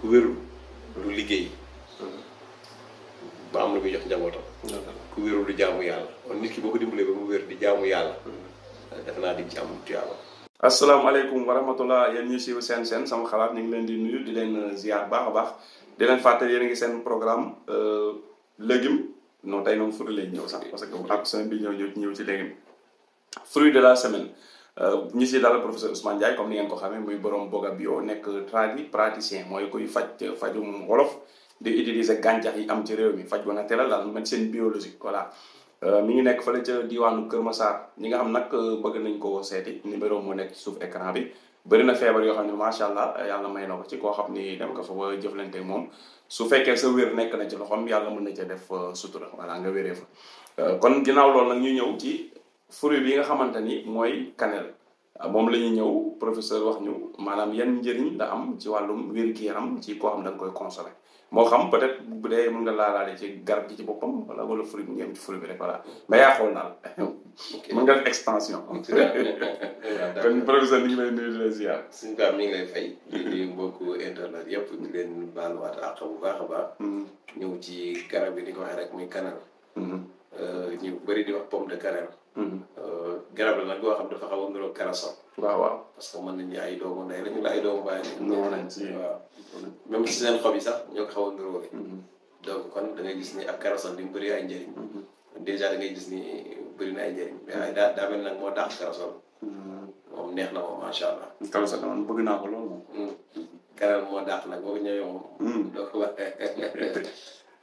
ku wérul du liggéey ba am lu muy jox njabootam. ku wérul du jaamu yàlla kon nit ki boo ko dimbalee ba mu wér di jaamu yàlla def naa di ci am tuyaaba. asalaamaaleykum wa rahmatullah yéen ñi siiw seen sama xalaat ñu ngi leen di nuyu di leen ziar baax a baax di leen fàttali yéen a ngi seen programme légume non tey noonu fruit lañ ñëw sax parce que ak semaine bi ñëw ci légume fruit de la semaine ñi si dalal professeur Ousmane Ndiaye comme ni ngeen ko xamee muy borom Boga Bio nekk praticien mooy kuy fajum wolof di utiliser gàncax yi am ci réew mi faj wana teelal daal médecine biologique voilà. mi ngi nekk fële ca diwaanu Kër Massar ñi nga xam nag bëgg nañ ko seeti numéro moo nekk ci suuf écran bi bëri na feebar yoo xam ne macha allah yàlla may na ko ci koo xam ni dem nga fa ba jëflante moom su fekkee sa wér nekk na ci loxoom yàlla mën na ca def sutura voilà nga wéree fa. kon ginnaaw loolu nag ñu ñëw ci fruit bi nga xamante ni mooy cannelle moom la ñuy ñëw professeur wax ñu maanaam yan njëriñ la am ci wàllum wér-gu-yaram ci koo xam da nga koy consommer. moo xam peut-être bu dee mën nga laalaale ci garab gi ci boppam wala fruit bi ngeen ci fruit bi rek voilà mais yaa xool daal mën nga def extension. kon professeur ni ngi lay nuyu di la ziar. suñu kaam mi ngi lay fay. di mbokku internet yëpp di leen baaluwaat àq bu baax a baax. ñëw ci garab bi ni ko waxee rek muy cannelle. ñu bëri di wax pomme de cannelle. garab la nag boo xam dafa xaw a niróo karasol. waaw parce que mën nañu ay doomu ndey la ñu la ay doomu baay ñoo nañ ci waaw même si seen xob yi sax ñoo ko xaw a niróole. donc kon da ngay gis ni ak karasol ni mu bëri ay njëriñ. dèjà da ngay gis ni bëri na ay njëriñ mais ay daa mel nag moo dàq karasol. moom neex na moom macha allah. karasol man bëgg naa ko loolu moom. cannelle moo dàq nag boo ko ñëwee moom. donc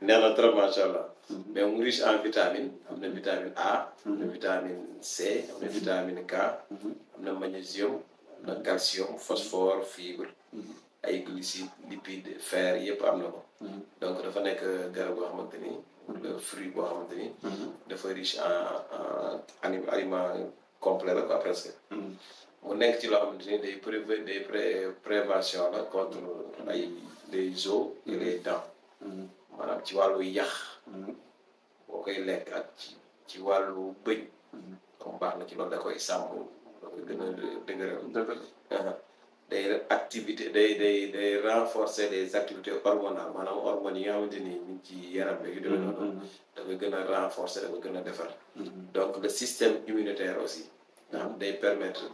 neex na trop macha allah. mais mu riche en vitamine am na vitamine A. am na vitamine C am na vitamine K. am na magnésium am na calcium phosphore fibre. ay glucides lipides fer yëpp am na ko. donc dafa nekk garab boo xamante ni. fruit boo xamante ni. dafa riche en aliment complet la quoi presque. mu nekk ci loo xamante ni day prévention la contre les os et les dents. maanaam ci wàllu yax. boo koy lekk ak ci wàllu bëñ. comme baax na ci loolu da koy sàmm da koy gën a dëgëral. day renforcer les activités hormonales maanaam hormones yi nga xamante ni ñu ci yaram bi yu demee noonu. da koy gën a renforcer da koy gën a defar. donc le système immunitaire aussi. nga xam day permettre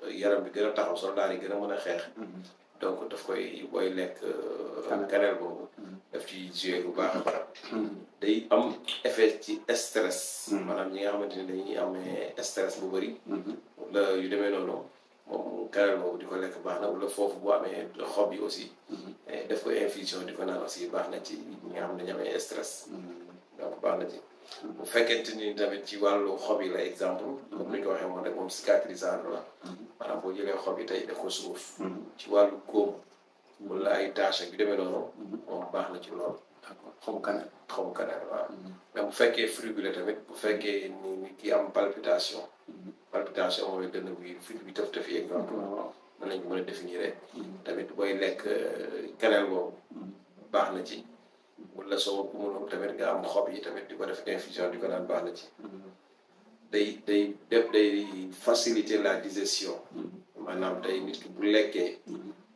yaram bi gën a taxaw soldat yi gën a mën a xeex. donc daf koy booy lekk cannelle boobu. daf ci jouer bu baax a baax. day am effet ci stress. maanaam ñi nga xamante ni dañuy amee stress bu bëri. wala yu demee noonu moom cannelle boobu di ko lekk baax na wala foofu bu amee xob yi aussi. def ko infusion di ko naan aussi baax na ci ñi nga xam ne dañu amee stress. donc baax na ci. bu fekkente ni tamit ci wàllu xob yi la exemple. comme ni ñu ko waxee moom rek moom cicatrisant la. maanaam boo jëlee xob yi tey def ko suuf. ci wàllu góom. wala ay tâche yu demee noonu. moom baax na ci lool. d'accord xobu cannelle waaw. mais bu fekkee fruit bi la tamit bu fekkee ni ki am palpitation. palpitation mooy dënn bi fruit bi tëf yi exemple. mën nañu mën a définir rek. tamit booy lekk cannelle boobu. baax na ci. wala soo ko mënoon tamit nga am xob yi tamit di ko def infusion di ko naan baax na ci. day faciliter la digestion. maanaam day nit ki bu lekkee.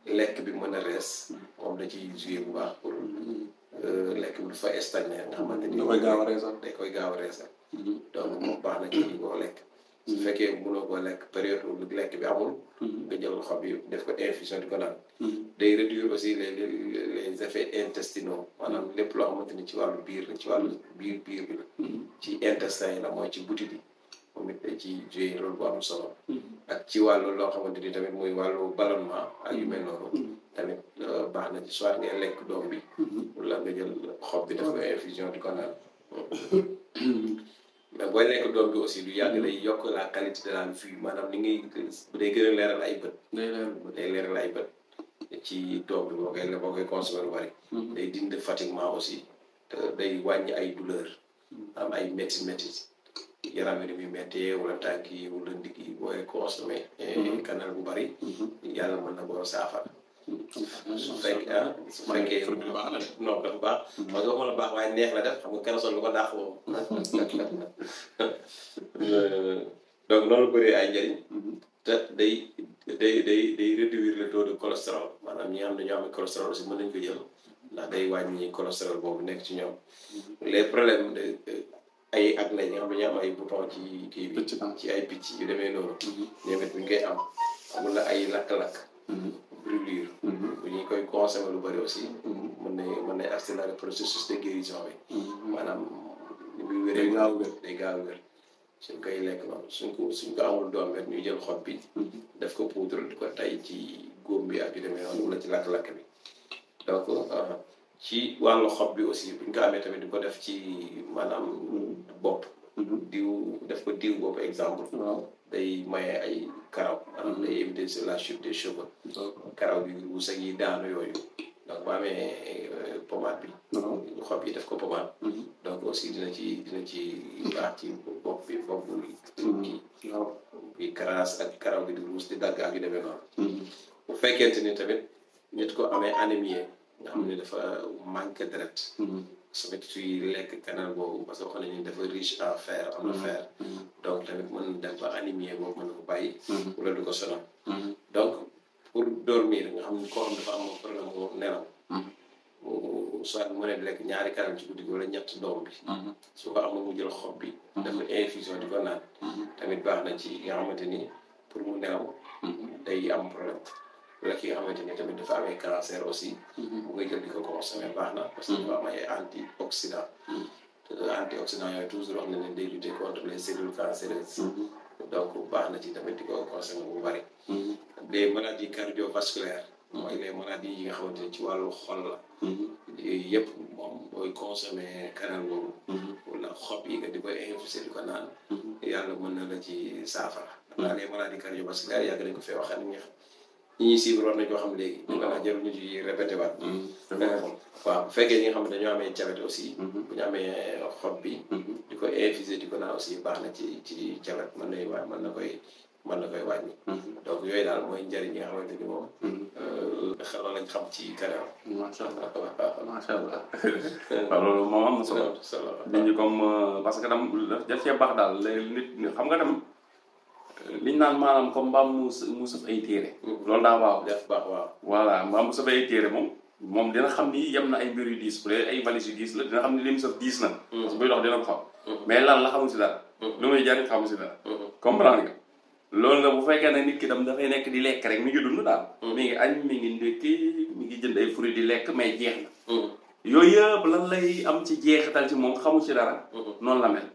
lekk bi mën a rees. moom da ciy jouer bu baax pour lekk bi du fa stagner nga xamante ni. da koy gaaw a reesal day koy gaaw a reesal. donc moom baax na ci li koo lekk. su fekkee mënoo koo lekk période lekk bi amul. nga jël xob yi def ko infusion di ko naan. day réduire aussi les effets intestinaux maanaam lépp loo xamante ni ci wàllu biir la ci wàllu biir bi la. ci intestin yi la mooy ci butit bi moom it day ci jouer rôle bu am solo. ak ci wàllu loo xamante ni tamit muy wàllu ballonnement ak yu mel noonu. tamit baax na ci soit ngay lekk doom bi. wala nga jël xob bi def ko infusion di ko naan. mais booy lekk doom bi aussi lu yàgg day yokk la qualité de la vue maanaam ni ngay day gën a leeral ay bët. day leeral ay bët. ci doom bi boo koy consommer lu bari. day dindi fatiguement aussi. te day wàññi ay douleur. am ay métti yaram ni muy méttee wala tànk yi wala ndigg yi booy consommer. cannelle bu bari. yàlla mën na koo saafara. su fekkee non dafa baax. parce que waxuma la baax waaye neex la def xam nga karasol lu ko dàq moom. donc noonu bëree ay njëriñ. te day réduire le taux de cholestérol maanaam ñi nga xam ne ñoo am cholestérol aussi mën nañu ko jël ndax day wàññi cholestérol boobu nekk ci ñoom les problèmes de ay acné ñi nga xam ne ñu am ay bouton ci kii bi ci ay picc yu demee noonu ñoom it bu ñu koy am amul la ay lakk-lakk brûlure bu ñu koy consommer lu bëri aussi mën na accélérer processus de guérison bi maanaam ni muy wéree day gaaw wér suñ koy lekk noonu suñ ko amul doom rek ñu jël xob bi def ko poudre di ko tay ci góom bi ak yu demee noonu wala ci lakk-lakk bi donc ci wàllu xob bi aussi buñ ko amee tamit di ko def ci maanaam bopp diw def ko diw bopp exemple day maye ay karaw maanaam day éviter sur la chute des cheveux karaw bi wus ak yi daanu yooyu donc bu amee pommade bi xob yi def ko pommade donc aussi dina ci baax ci bopp bi kii karaas ak karaw bi di ruus di dagg ak yu demee noonu bu fekkente ni tamit nit ko amee anémie nga xam ne dafa manque deret tamit suy lekk canal boobu parce que wax nañu dafa riche en fer am na fer donc tamit mën na dem ba anémie boobu mën na ko bàyyi wala du ko sonal donc pour dormir nga xam ne koo xam dafa am problème mu nelaw soit mu ne lekk ñaari canal ci guddi gi wala ñett doom bi su ko amul mu jël xob bi dafa infusion di ko naan tamit baax na ci nga xamante ni pour mu nelaw day am problème wala ki nga xamante ni tamit dafa amee cancer aussi bu nga jël di ko consommer baax na parce que dafa am ay antioxydant antioxydant yooyu toujours wax na ne day lutter contre les cellules cancéreuses donc baax na ci tamit di ko consommer bu bari les maladies cardiovasculaires mooy les maladies yi nga xamante ni ci wàllu xol la yooyu yëpp moom booy consommer canal boobu wala xob yi nga di ko infusé di ko naan yàlla mën na la ci saafara ndax les maladies cardiovasculaires yàgg nañ ko fee waxal ñi ñuy suivre war nañ koo xam léegi ñu nga jarul ñu ci répété waat waaw bu fekkee ñi nga xam ne dañoo amee diabète aussi bu ñu amee xob bi di ko infusé di ko naan aussi baax na ci diabète mën na koy wàññi donc yooyu daal mooy njëriñ yi nga xamante ni moom loolu lañ xam ci canal macha allah waaw loolu moom am na solo nit ñi comme parce que daf cee baax daal nit xam nga dem liñ naan maanaam comme mbaam mu sëf ay téere loolu daa waaw def baax waaw voilà mbaam mu sëf ay téere moom dina xam ni yem na ay mbir yu diis bu dee ay valises yu diis la dina xam ni li mu sëf diis na parce que buy dox dina ko xam mais lan la xamul si dara lu muy jariñ xamul si dara comprendre nga loolu nga bu fekkee ne nit ki tam dafay nekk di lekk rek mi ngi dund daal mi ngi añ mi ngi ndékki mi ngi jënd ay fruits di lekk mais jeex na yooyu yëpp lan lay am ci jeexital ci moom xamul ci dara noonu la mel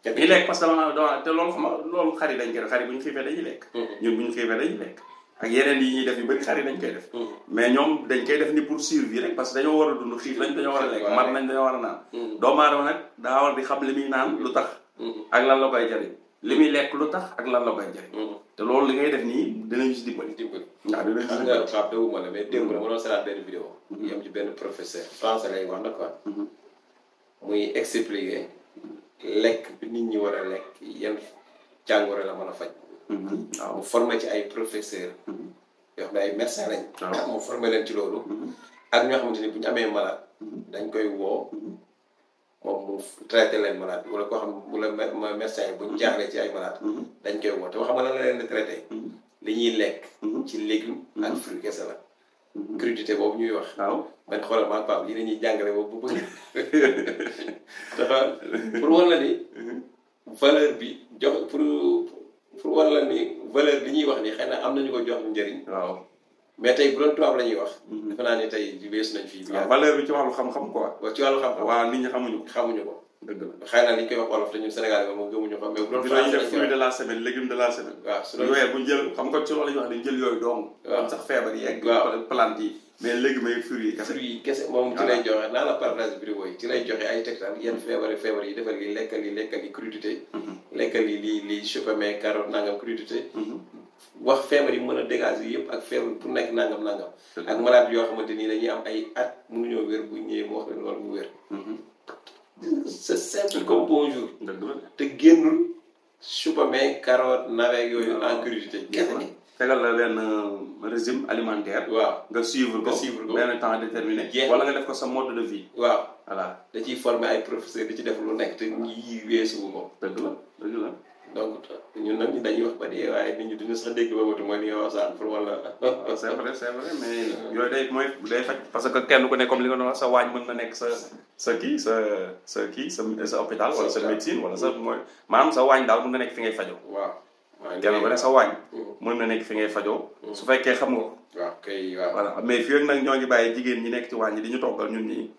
ñi lekk parce que dama te loolu xam loolu xar yi dañ koy def xar yi bu ñu xiifee dañuy lekk ñun bu ñu xiifee dañuy lekk ak yeneen yi ñuy def yu bëri xar yi dañ koy def mais ñoom dañ koy def ni pour survie rek parce que dañoo war a dund xiif lañ dañoo war a lekk mar nañ dañoo war a naan doomu aadama nag daa war di xam li muy naan lu tax ak lan la koy jariñ li muy lekk lu tax ak lan la koy jariñ te loolu li ngay def nii dinañu si dimbali waaw dinañu si dimbali xam nga wuma la mais démb la ma doon seetaan benn vidéo yam ci benn professeur français lay wax na quoi muy expliquer lekk bi nit ñi war a lekk yan jàngoro la mën a faj waaw mu formé ci ay professeur yoo xam ne ay médecin lañ mu formé leen ci loolu ak ñoo xamante ni bu ñu amee malade dañ koy woo moom mu traité leen malade wala koo xam bu la médecin yi bu ñu jaaxlee ci ay malade dañ koy woo te xam nga lan la leen di traité li ñuy lekk ci légume ak fruit kese la crudité boobu ñuy wax waaw man xoolal maa Pape lii dañuy jàngale boobu bu bëgg dafa pour wan la ni valeur bi jox pour wan la ni valeur bi ñuy wax ni xëy na am nañu ko jox njëriñ waaw mais tey bu doon tubaab la ñuy wax dafa naa ne tey weesu nañ fii valeur bi ci wàllu xam-xam quoi waaw ci wàllu xam-xam waaw nit ñi xamuñu ko dëgg la xëy na li ñu koy wax olof te ñun Sénégal moom gëmuñu ko mais bu doon français def fruit de la semaine légume de la semaine waaw su doon weer bu jël xam nga ci loolu la ñuy wax ne jël yooyu dong am sax feebar yi ak plante yi mais légumes yi fruits yi kese moom ci lay joxe naa la partage vidéo yi ci lay joxe ay tegtal yan feebar yi defal li lekkal yi crudité lekkal yi lii chou-pommé carotte nangam crudité wax feebar yi mën a dégager yëpp ak feebar pour nekk nangam ak malade yoo xamante ni dañuy am ay at mënuñoo wér bu ñëwee mu wax leen loolu mu wér c'est simple comme bonjour te génnul chou-pommé carotte navet yooyu en crudité kese ni tegal la benn régime alimentaire waaw nga suivre ko benn temps déterminé wala nga def ko sa mode de vie waaw voilà da ciy former ay professeur di ci def lu nekk te ñi weesu ko dëgg la donc ñun nag dañuy wax ba dee waaye nit ñi duñu sax dégg ba wutu mooy li nga wax sànq pour wala. c'est vrai mais yooyu day mooy day faj parce que kenn ku ne comme li nga doon wax sa waañ mën na nekk sa hôpital wala sa médecine wala sa mooy maanaam sa waañ daal mën na nekk fi ngay fajoo. waaw kenn ku ne sa waañ mën na nekk fi ngay fajoo. su fekkee xam nga ko. waaw kay waaw. voilà mais fii ak nag ñoo ngi bàyyi jigéen ñi nekk ci waañ ñi di ñu toggal ñun ñii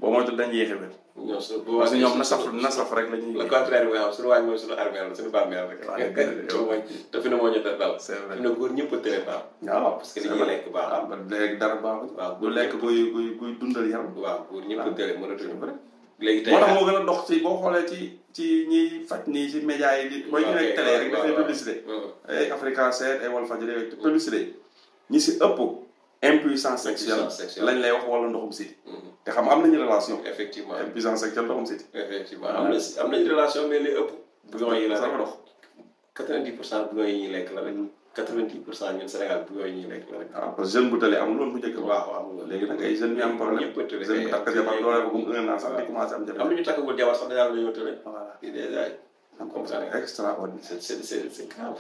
boo moytuwul dañuy yéexe wér. parce que ñoom nasaf rek la ñuy. le contraire bi suñu waañ mooy suñu armeel suñu bàmmeel rek. waaw te fi ne moo ñu dal. c'est vrai fi ne góor ñëpp a tële baax. waaw parce que li ñuy lekk baax. léegi dara baaxul. waaw du lekk buy dundal yaram. waaw góor ñëpp a tële mënatuñu ko. léegi tey moo tax moo gën a dox ci boo xoolee ci ñiy faj nii ci média yi di. mooy ñu nekk télé rek dafay publicité. ay Africa 7 ay Walfadjri publicité ñi si ëpp. impuissance sexuelle lañ lay wax wala ndoxum siti te xam am nañu relation. effectivement impuissance sexuelle ndoxum siti. effectivement am nañu relation mais li ëpp. bouillon yi la rek dox 90% bouillon yi ñuy lekk la rek. 90% ñun Sénégal bouillon yi ñuy lekk la rek. waaw parce que jeune bu tële amul woon bu njëkk. waaw amul léegi nag ay jeunes yu am problème. ñëpp a tële jeune bu takk jabar doole ko bu 1 an sax di commencé am jafe. am na ñu takkagul jabar sax dañoo dañoo tële. voilà déjà comme ça extraordinaire. c'est grave.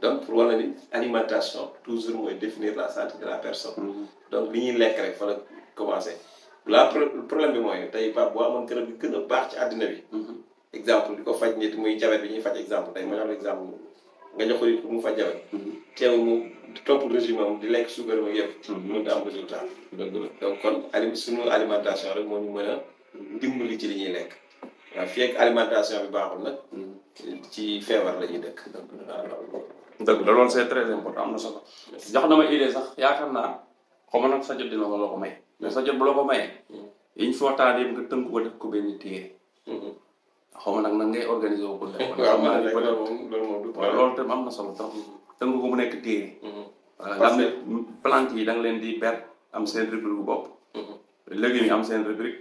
donc pour wala ni alimentation toujours mooy définir la santé de la personne. donc li ñuy lekk rek fa la commencé. problème bi mooy tey Pape boo amoon garab bi gën a baax ci àddina bi. exemple di ko faj nit muy jabet bi ñuy faj exemple tey ma jox la exemple nga jox ko nit mu faj jabet. teewul mu topp régime am di lekk suukar moom yëpp. mën nga am résultat. donc kon suñu alimentation rek moo ñu mën a dimbali ci li ñuy lekk. waaw fii ak alimentation bi baaxul nag. ci feebar la ñuy dëkk. dëgg la loolu c'est très important am na solo. jox na ma idée sax yaakaar naa xaw ma nag sa jot dina ko loo ko may. mais sa jot bu loo ko mayee. yi ñu fi waxtaanee yëpp nga tënk ko def ko benn téere. xaw ma nag nan ngay organiser wu ko. waaw man de loolu moom du loolu tam am na solo trop. tënk ko mu nekk téere. voilà nga xam ne plante yi da nga leen di ber am seen rubrique bu bopp. légumes yi am seen rubrique.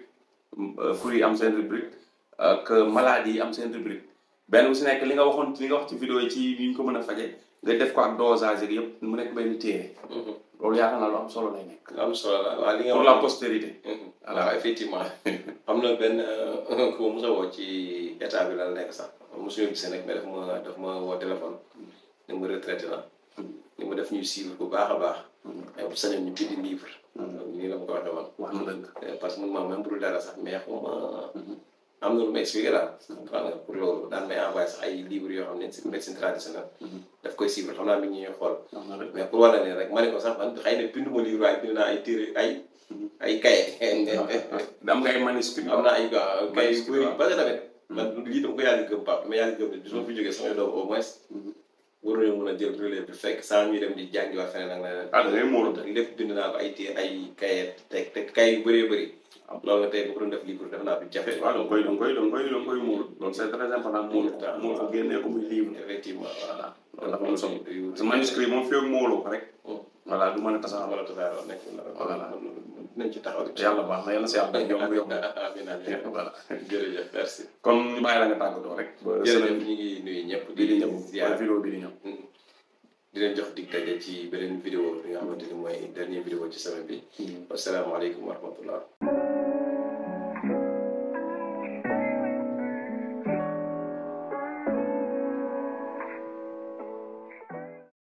fruits yi am seen rubrique. ak maladies yi am seen rubrique. benn bu si nekk li nga wax ci vidéo yi ci yi ñu ko mën a faje nga def ko ak dosage ak yëpp mu nekk benn téere. loolu yaakaar naa lu am solo lay nekk. lu am solo la waaw li nga pour la postérité. voilà effectivement am na benn ku ma mos a woo ci état bi la nekk sax mosuñu gisee nag mais daf ma woo téléphone. ni mu retraité la. ni mu def ñuy suivre bu baax a baax. mais bu sañoon ñu bind livre. nii la ma ko waxee woon. wax na dëgg. parce que mun maa même bu dul dara sax mais am na lu ma expliqué daal. pour loolu daan may envoyé sax ay livres yoo xam ne si médecine traditionnelle. daf koy suivre xam naa mi ngi ñuy xool. mais pour wala ne rek ma ne ko sax man xëy na binduma livre waaye bind naa ay téere ay cahier. am nga ay manuscrits. am naa ay cahier yu bëri parce que tamit. man lii dama ko yàgg gëm Pape mais yàgg gëm ne su ma fi jógee sama doom au moins. war nañu mën a jël relais bi fekk saa ñuy dem di jàngiwaat feneen ak leneen. da ngay muur lépp bind naa ko ay cahier te cahier yu bëree bëri. loolu nga tey bu ko doon def livre def naa fi jafe. waaw da nga koy muur loolu c'est très important muur ko génnee ko muy livre. effectivement voilà. loolu dafa am solo sa manuscrit moom fii ak muuroo ko rek. voilà du mën a tasaaroo. nekk na voilà nañ ci taxaw. yàlla baax na yàlla si yàlla yomb. amiin voilà jërëjëf merci. kon ñu bàyyi la nga tàggatoo rek. jërëjëf ñu ngi nuyu ñëpp. di ñëw wala vidéo bi di ñëw. di leen jox dig daje ci beneen vidéo bi nga xamante ni mooy dernier vidéo ci semaine bi. asalaamaaleykum wa rahmatullah.